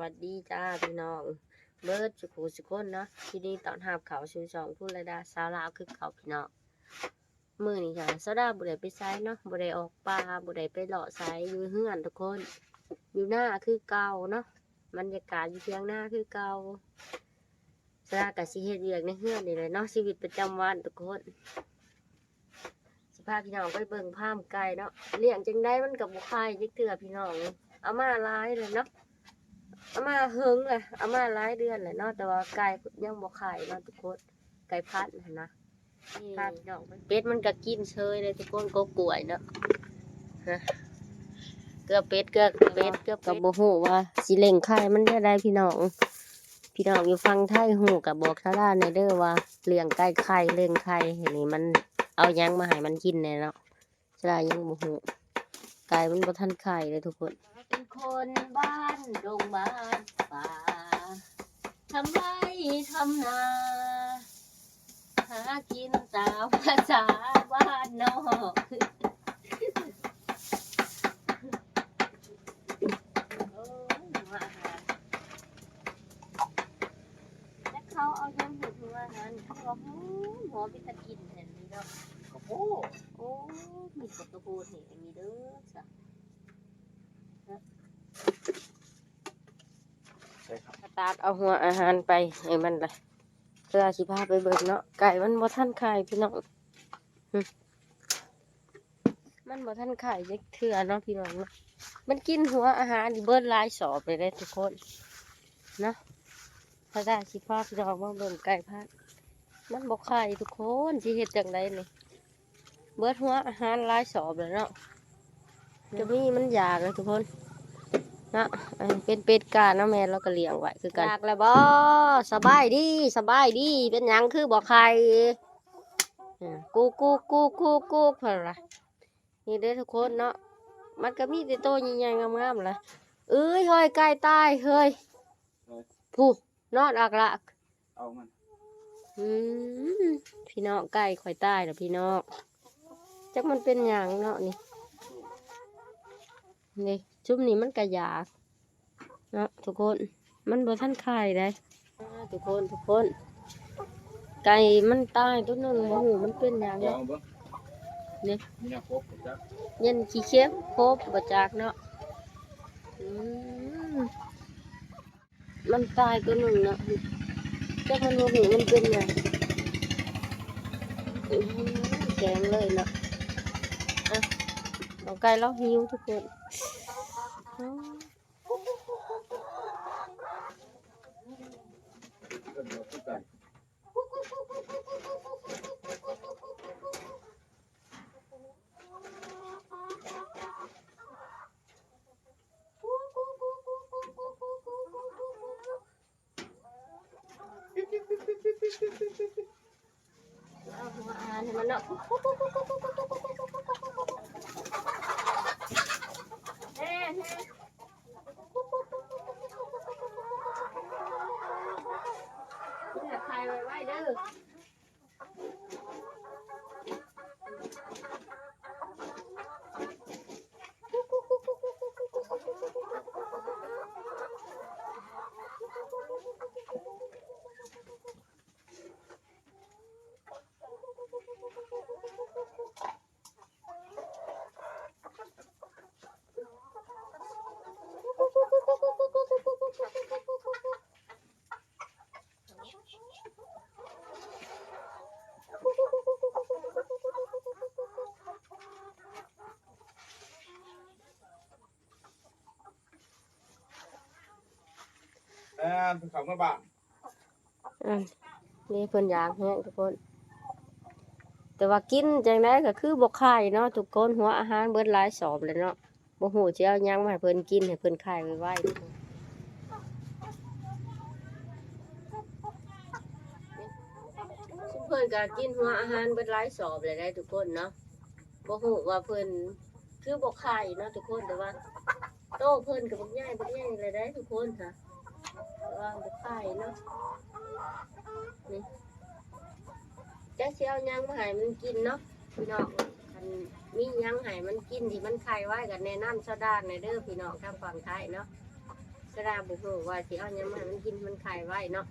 ຫວັດດີຈ້າພີ່ນ້ອງເບິດສູ່ຜູ້ສູ່ຄົນເນາະ, ຍິນດີຕ້ອນຮັບເຂົ້າສູ່ຊ່ອງພູລະດາສາວລາວຄືເກົ່າພີ່ນ້ອງ. ມື້ນີ້ກະສາວດາບໍ່ໄດ້ໄປໃສເນາະ, ບໍ່ໄດ້ອອກປ່າ ບໍ່ໄດ້ໄປເລາະໃສ, ຢູ່ເຮືອນທຸກຄົນ, ຢູ່ນາຄືເກົ່າເນາະ, ບັນຍາກາດຢູ່ຖຽງນາຄືເກົ່າ. ສາວດາກະຊິເຮັດວຽກໃນເຮືອນນີ້ແຫຼະເນາະ, ຊີວິດປະຈຳວັນທຸກຄົນ. ຊິພາພີ່ນ້ອງໄປເບິ່ງຟາມໄກ່ເນາະ, ລ້ຽງຈັ່ງໃດມັນກໍບໍ່ໄຂ່ຈັກເທື່ອພີ່ນ້ອງ. ເອົາມາຫຼາຍແລ້ວເນາະ, ເອົາມາເຫິງແລ້ວ, ເອົາມາຫຼາຍເດືອນແລ້ວເນາະ, ແຕ່ວ່າໄກ່ຍັງບໍ່ໄຂ່ເນາະທຸກຄົນ, ໄກ່ພັນຫັ້ນນະ. ນີ້ ພາພີ່ນ້ອງໄປ ເປັດມັນກໍກິນເຊີຍເລີຍທຸກຄົນ, ກົກກ້ວຍເນາະ. ເກືອເປັດ ເກືອເປັດ ເກືອເປັດ ກໍບໍ່ຮູ້ວ່າຊິເລັ່ງໄຂ່ມັນແນວໃດພີ່ນ້ອງ. ພີ່ນ້ອງຢູ່ຝັ່ງໄທຮູ້ກໍບອກສາວດາແດ່ເດີ້ວ່າລ້ຽງໄກ່ໄຂ່ ເລັ່ງໄຂ່ນີ້ມັນເອົາຫຍັງມາໃຫ້ມັນກິນແດ່ເນາະ, ສາວດາຍັງບໍ່ຮູ້. ໄກ່ມັນບໍ່ທັນໄຂ່ເດ້ທຸກຄົນ. ເປັນຄົນບ້ານດົງບ້ານປ່າ ທຳໄຮ່ທຳນາ ຫາກິນຕາມພາສາບ້ານນອກ. ໂອ້ຍ ຫົວອາຫານ ຈັກເຂົາເອົາຫຍັງເຮັດຫົວອາຫານ ຄືວ່າຫອມ ຫອມເປັນຕາກິນແທ້ນີ້ເນາະ. ກະໂພດ. ໂອ້ຍ ມີແຕ່ກະໂພດແທ້ນີ້ເດີ້ຊະ. ຕາກເອົາຫົວອາຫານໄປໃຫ້ມັນລະ. ເທື່ອຊິພາໄປເບິ່ງເນາະ, ໄກ່ມັນບໍ່ທັນໄຂ່ພີ່ນ້ອງ. ຫຶ ມັນບໍ່ທັນໄຂ່ຈັກເທື່ອເນາະພີ່ນ້ອງເນາະ, ມັນກິນຫົວອາຫານນີ້ເບິດຫຼາຍສອບເລີຍເດ້ທຸກຄົນເນາະ. ສາວດາຊິພາພີ່ນ້ອງມາເບິ່ງໄກ່ພັນ, ມັນບໍ່ໄຂ່ທຸກຄົນ, ຊິເຮັດຈັ່ງໃດນີ້? ເບິດຫົວອາຫານຫຼາຍສອບແລ້ວເນາະ, ຈະມີມັນຢາກແລ້ວທຸກຄົນເນາະ. ເປັນເປັດກາເນາະ, ແມ່ລາວກໍລ້ຽງໄວ້ຄືກັນ. ຢາກແລ້ວບໍ? ສະບາຍດີ ສະບາຍດີ. ເປັນຫຍັງຄືບໍ່ໄຂ່? ກູກ ກູກ ກູກ ກູກ ກູກ ເພິ່ນວ່າ. ນີ້ເດ້ທຸກຄົນເນາະ, ມັນກໍມີແຕ່ໂຕໃຫຍ່ໆງາມໆລະ. ເອີຍ ເຮີ້ຍ ໄກ່ຕາຍເຮີ້ຍ. ຜູ້ ນອນອັກລະ ເອົາມັນ. ອືມ ພີ່ນ້ອງ ໄກ່ຂ້ອຍຕາຍແລ້ວພີ່ນ້ອງ, ຈັກມັນເປັນຫຍັງເນາະນີ້. ນີ້ ຊຸມນີ້ມັນກະຢາກເນາະທຸກຄົນ, ມັນບໍ່ທັນໄຂ່ໃດ. ອ່າ ທຸກຄົນ ທຸກຄົນ ໄກ່ມັນຕາຍໂຕໜຶ່ງ, ບໍ່ຮູ້ມັນເປັນຫຍັງເນາະ. ເອົາເບິ່ງ ນີ້ ມີແນວຄົບບໍ່ຈັກ, ຢ້ານຂີ້ເຂັບຄົບບໍ່ຈັກເນາະ. ອືມ ມັນຕາຍໂຕໜຶ່ງເນາະ, ຈັກມັນບໍ່ຮູ້ມັນເປັນຫຍັງ. ອືມ ແຂງເລີຍເນາະ. ອ່ະ ນ້ອງໄກ່ລາວຫິວທຸກຄົນ. ເອົາຫົວອາຫານໃຫ້ມັນເນາະ. ຖ່າຍໄວ້ໆເດີ້. ແມ່ນ ເພິ່ນເຂົ້າເມືອບ້ານ. ອັນນີ້ເພິ່ນຢາກແຮງທຸກຄົນ, ແຕ່ວ່າກິນຈັ່ງໃດກໍຄືບໍ່ໄຂ່ເນາະທຸກຄົນ. ຫົວອາຫານເບິດຫຼາຍສອບແລ້ວເນາະ, ບໍ່ຮູ້ຊິເອົາຫຍັງມາໃຫ້ເພິ່ນກິນ ໃຫ້ເພິ່ນໄຂ່ໄວໆ. ເພິ່ນກໍກິນຫົວອາຫານເບິດຫຼາຍສອບແລ້ວເດ້ທຸກຄົນເນາະ. ບໍ່ຮູ້ວ່າເພິ່ນຄືບໍ່ໄຂ່ເນາະທຸກຄົນ, ແຕ່ວ່າໂຕເພິ່ນກໍບັກໃຫຍ່ ບັກໃຫຍ່ແລ້ວເດ້ທຸກຄົນຫະ, ແຕ່ວ່າບໍ່ໄຂ່ເນາະ. ນີ້ ຈັກຊິເອົາຫຍັງມາໃຫ້ມັນກິນເນາະພີ່ນ້ອງ. ຄັນມີຫຍັງໃຫ້ມັນກິນທີ່ມັນໄຂ່ໄວກໍແນະນຳຊາວດາແດ່ເດີ້ພີ່ນ້ອງ ທາງຝັ່ງໄທເນາະ. ສະດາບໍ່ຮູ້ວ່າຊິເອົາຫຍັງມາໃຫ້ມັນກິນ ມັນໄຂ່ໄວ້ເນາະ.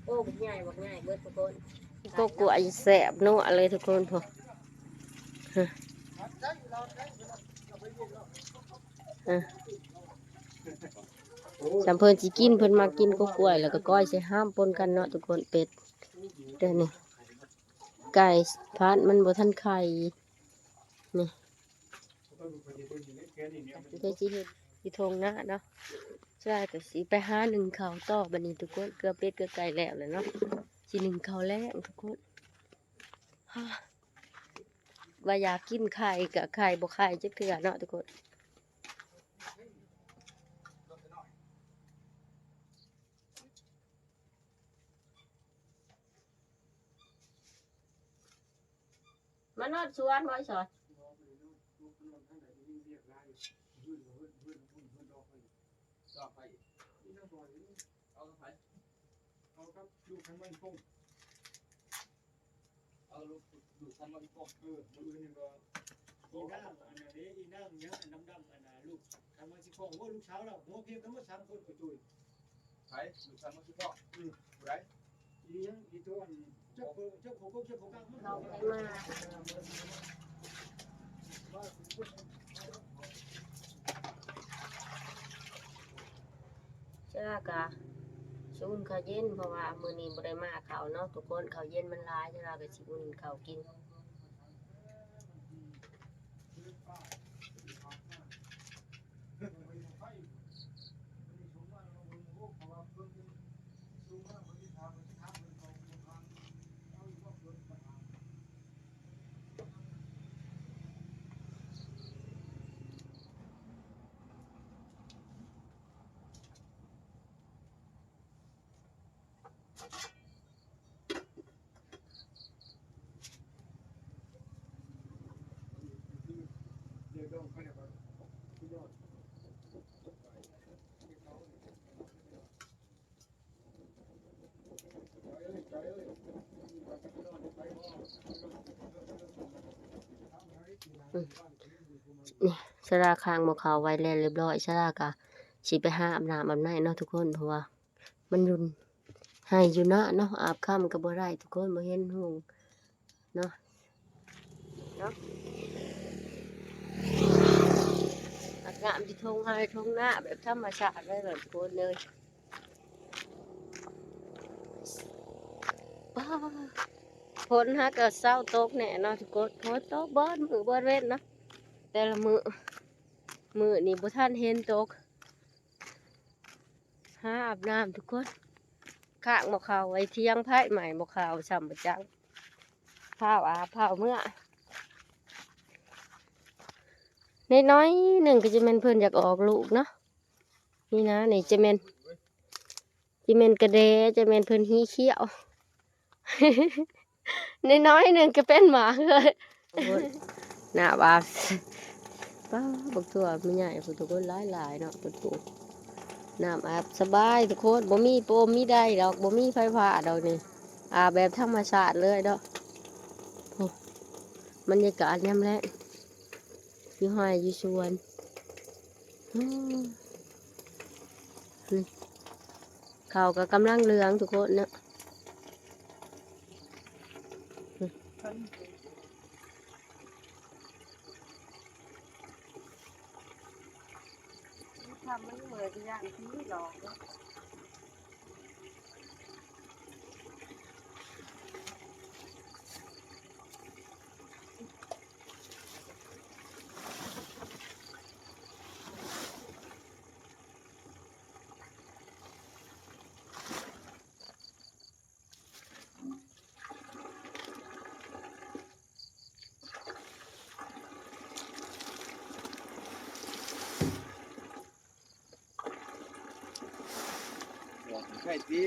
ໂອ້ ບັກໃຫຍ່ ບັກໃຫຍ່ເບິດທຸກຄົນ. ກົກກ້ວຍແຊບນົວເລີຍທຸກຄົນພຸ້ນ. ເອີ ສ່ຳເພິ່ນຊິກິນ ເພິ່ນມັກກິນກົກກ້ວຍ ແລ້ວກໍກ້ອຍໃສ່ຫ້າມປົນກັນເນາະທຸກຄົນ. ເປັດ ແຕ່ນີ້ ໄກ່ພັດມັນບໍ່ທັນໄຂ່ ນີ້ ເດີຊິເຮັດຢູ່ທົ່ງນາເນາະ. ສະດາກໍຊິໄປຫາໜຶ້ງເຂົ້າຕໍ່ບັດນີ້ທຸກຄົນ. ເກືອເປັດເກືອໄກ່ແລ້ວແຫຼະເນາະ. ຊິໜຶ້ງເຂົ້າແລງທຸກຄົນ. ວ່າຢາກກິນໄຂ່ກໍໄຂ່ບໍ່ໄຂ່ຈັກເທື່ອເນາະທຸກຄົນ. ມານອນສວນບໍ່ ອີສອນ? ເອົາກັບລູກໄຂມັນຄົງ ເອົາລູກ ລູກໄຂມັນຄົງ. ເອີ ມື້ອື່ນນີ້ກໍອີນາງອັນນັ້ນເດ້ ອີນາງຫຍັງອັນດຳໆ ອັນນ່າ ລູກໄຂມັນສິຄອງ. ໂອ້ ລູກສາວລາວຫົວພຽງກັນໝົດສາມຄົນ ໂອ້ຍ ໄຜ ລູກສາວມັນຊິເພາະ ອືມ ຜູ້ໃດ? ອີຫຍັງ ອີຕົວ ເຈົ້າຂອງ ເຈົ້າຂອງກົກ ເຈົ້າຂອງກາງ ເຂົາບໍ່ໄດ້ມາ. ສະດາກະຊິອຸ່ນເຂົ້າເຢັນ ເພາະວ່າມື້ນີ້ບໍ່ໄດ້ມາເຂົ້າເນາະທຸກຄົນ. ເຂົ້າເຢັນມັນຫຼາຍ ສະດາກະຊິອຸ່ນເຂົ້າກິນ. ອືມ ນີ້ ສາລາຄ້າງໝໍ້ເຂົ້າໄວ້ແລ້ວຮຽບຮ້ອຍ. ສາລາກະຊິໄປຫາອາບນ້ຳອາບໃນເນາະທຸກຄົນ ເພາະວ່າ ມັນຢູ່ໄຮ່ຢູ່ນາເນາະ ອາບຄ່ຳກໍບໍ່ໄດ້ທຸກຄົນ ບໍ່ເຫັນຮຸ່ງເນາະ ເນາະ ອາບນ້ຳຢູ່ທົ່ງໄຮ່ທົ່ງນາແບບທຳມະຊາດເລີຍທຸກຄົນເອີຍ. ປ້າ ຝົນຫາກໍເຊົາຕົກແນ່ເນາະທຸກຄົນ ຝົນຕົກເບິດມື້ເບິດເວັນເນາະ ແຕ່ລະມື້ ມື້ນີ້ບໍ່ທັນເຫັນຕົກ. ຫາອາບນ້ຳທຸກຄົນ ຄ້າງໝໍ້ເຂົ້າໄວ້ຖຽງ ໄຟໄໝ້ໝໍ້ເຂົ້າຊ້ຳບໍ່ຈັກ ຟ້າວອາບຟ້າວເມືອ. ນ້ອຍໆໜຶ່ງກໍຈະແມ່ນເພິ່ນຢາກອອກລູກເນາະ ນີ້ນະ ນີ້ຈະແມ່ນ ຈະແມ່ນກະແດ ຈະແມ່ນເພິ່ນຮີຂຽວ ນ້ອຍໆໜຶ່ງກໍເປັນໝາກເລີຍ. ໂອ້ຍ ນ້ຳອາບ ປ້າ ບັກຖົ່ວແມ່ໃຫຍ່ພຸ້ນທຸກຄົນ ຫຼາຍໆເນາະ ເພິ່ນປູກ ນ້ຳອາບສະບາຍທຸກຄົນ ບໍ່ມີໂປມມີໃດດອກ ບໍ່ມີໄຟຟ້າດອກນີ້ ອາບແບບທຳມະຊາດເລີຍເນາະ. ໂອ້ ບັນຍາກາດຍາມແລງ ຢູ່ໄຮ່ຢູ່ສວນ ອືມ ນີ້ ເຂົ້າກໍກຳລັງເຫຼືອງທຸກຄົນເນາະ. ທຳມັນເໝື່ອຍ ຢ້ານຜີຫຼອກເນາະ. ໃຊ່ຕິ.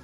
ເ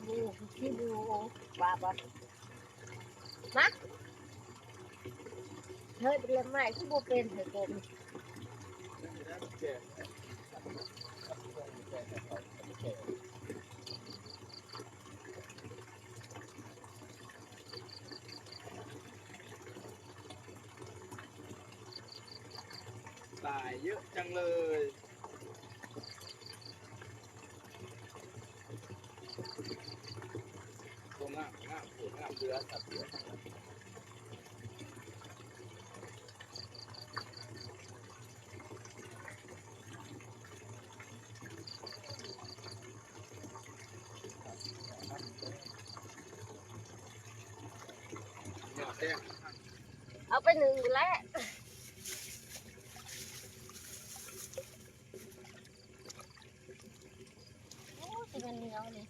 ໂອ້ ຂີ້ບູ ວ່າບໍ່ ມາ ເຮີດ ເລື່ອງໄມ້ຄືບໍ່ເປັນ ເຮີດ ກົມ. ตายเยอะจังเลย โอ้ งาม งาม โอ้ งามเรือ สัตว์เรือ เอาไปหนึ่งแล้ว โอ้ สิมันเหนียวนี่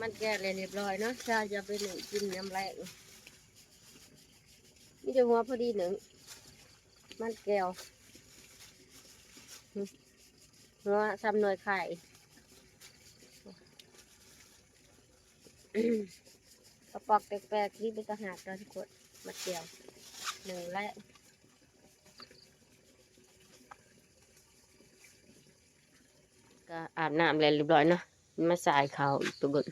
มันแก้วแล้วเรียบร้อยเนาะ ถ้าจะไปนึ่งกินยามแลง มีแต่หัวพอดีนึ่ง มันแก้ว หัวส่ำหน่วยไข่ กระป๋อกแปลกๆ ที่เป็นตาหากเนาะทุกคน มันแก้วนึ่งแล้ว ก็อาบน้ำแล้วเรียบร้อยเนาะ มาสายข้าวอีกทุกคน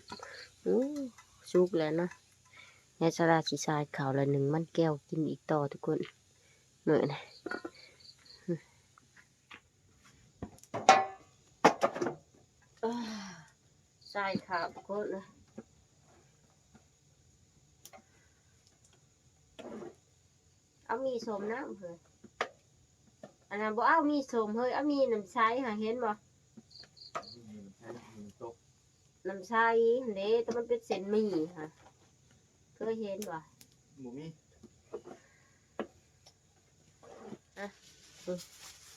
โอ้ สุกแล้วเนาะ ยายสลาสิสายข้าวแล้วนึ่งมันแก้วกินอีกต่อทุกคน มื้อนี้ เอ้อ สายข้าวโคตรเลย เอามีส้มน้ำเฮ้ย อันนั้นบ่เอามีส้มเฮ้ย เอามีน้ำใสหา เห็นบ่ น้ำใสหั่นเด้ แต่มันเป็นเส้นหมี่หา เคยเห็นบ่ บ่มี อ่ะ อืม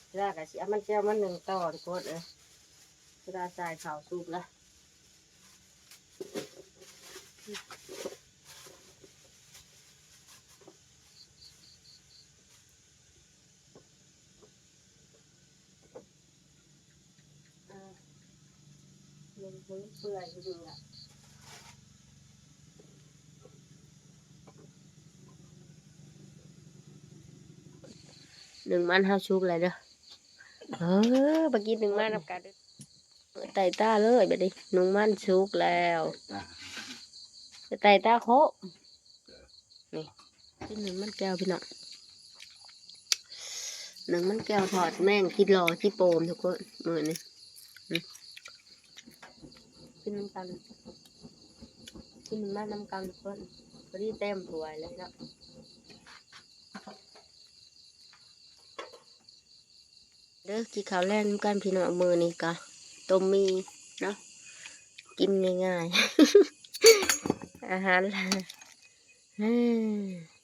เวลาก็สิเอามันแก้วมานึ่งต่อทุกคนเอ้ย เวลาใส่ข้าวสุกแล้ว อ่า นึ่งมันเปื่อยอยู่ดีล่ะ นึ่งมันเฮาสุกแล้วเด้อ เออ ไปกินนึ่งมันนำกันเด้อ ไต่ตาเลยบัดนี้ นึ่งมันสุกแล้ว ไต่ตาโค นี่ กินนึ่งมันแก้วพี่น้อง นึ่งมันแก้วทอดแมงขี้หล่อขี้โปมทุกคน มื้อนี้ อืม กินนำกัน กินนึ่งมันนำกันทุกคน พอดีเต็มถ้วยเลยเนาะ เด้อ กินข้าวแลงนำกันพี่น้อง มื้อนี้ก็ต้มหมี่เนาะ กินง่ายๆ อาหาร เฮ้อ